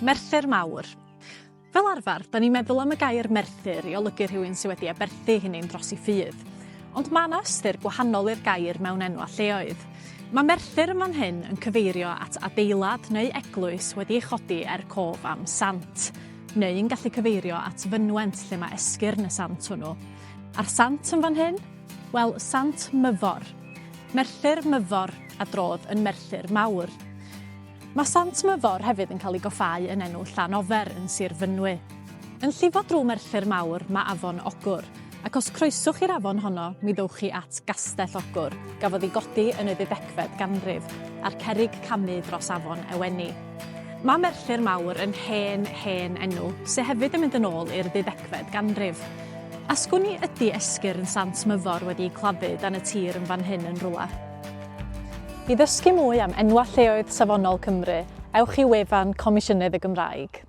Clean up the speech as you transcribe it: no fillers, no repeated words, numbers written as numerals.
Merthyr Mawr. Fel arfer, da ni'n meddwl am y gair merthyr i olygu rhywun sydd wedi aberthu hunain dros i ffydd. Ond mae yna ystyr gwahanol i'r gair mewn enwa lleoedd. Mae Merthyr yn fan hyn yn cyfeirio at adeilad neu eglwys wedi ei chodi er cof am sant, neu yn gallu cyfeirio at fynwent lle mae esgyrn y sant hwnnw. A'r sant yn fan hyn? Wel, Sant Myfor. Merthyr Myfor a drodd yn Merthyr Mawr. Mae Sant Myfor hefyd yn cael ei goffáu yn enw Llanofer yn Sir Fynwy. Yn llifo drwy Merthyr Mawr mae Afon Ogwr, ac os croeswch i'r afon honno mi ddowch chi at Gastell Ogwr, gafodd ei godi yn y ddeuddegfed ganrif, a'r cerrig camu dros afon Ewenni. Mae Merthyr Mawr yn hen, hen enw, sy hefyd yn mynd yn ôl i'r ddeuddegfed ganrif. A sgwn i ydi esgyrn Sant Myfor wedi eu claddu dan y tir yn fan hyn yn rwla? I ddysgu mwy am enwau lleoedd safonol Cymru, ewch i wefan Comisiynydd y Gymraeg.